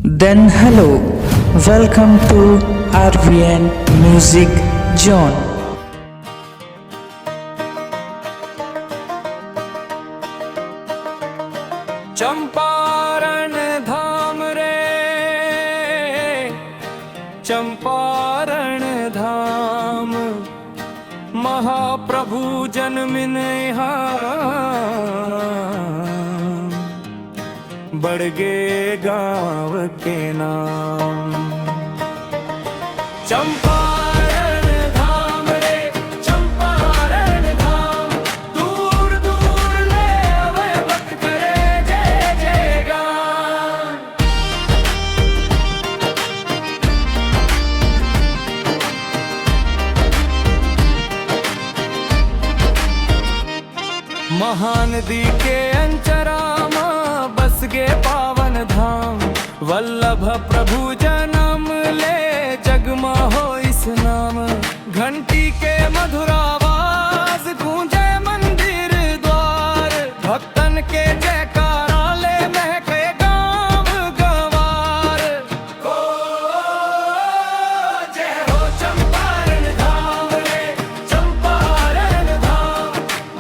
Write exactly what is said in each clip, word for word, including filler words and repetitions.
Then hello, welcome to R V N Music Zone. Champaran धाम रे, चंपारण धाम, महाप्रभु जनमिन इहाँ, बड़गे गाँव के नाम। चंपारण धाम रे, चंपारण धाम, दूर दूर ले आवे भक्त करे जय जयगान। महानदी के अंचरा म बस गे पावन धाम, वल्लभ प्रभु जनम ले जग म होइस नाम। घंटी के मधुर आवाज गूंजे मंदिर द्वार, भक्तन के जयकारा ले महके गांव गंवार। ओ, जय हो चंपारण धाम रे, चंपारण धाम,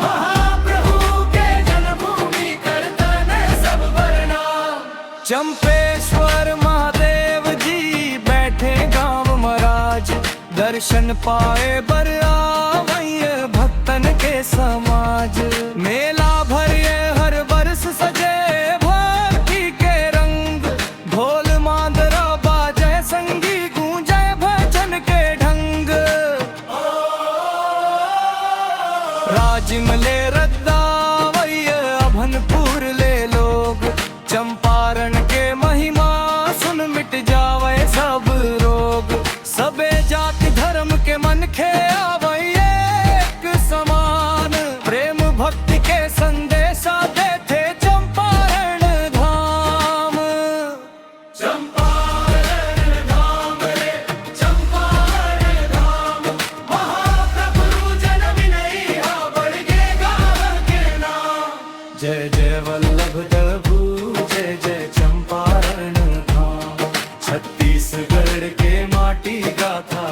महाप्रभु के जन्मभूमि करतन सब बरनाम। चंपेश्वर महादेव जी बैठे गांव महाराज, दर्शन पाए बर आवइए भक्तन के समाज। मेला भरिए हर वर्ष सजे भक्ति के रंग, ढोल मांदरा बाजे संगी गूंजे भजन के ढंग। राजिम ले रद्दा वैया अभनपुर ले लोग, चंपारण के महिमा सुन मिट जावे सब रोग। सबे जाति धर्म के मनखे आवे एक समान, प्रेम भक्ति के संदेशा देथे चंपारण धाम। चंपारण धाम रे, चंपारण धाम, महाप्रभु जनमिन इहाँ बड़गे गाँव के नाम। जय जय वल्लभ प्रभु, जय जय चंपारण धाम, छत्तीसगढ़ के माटी गाथा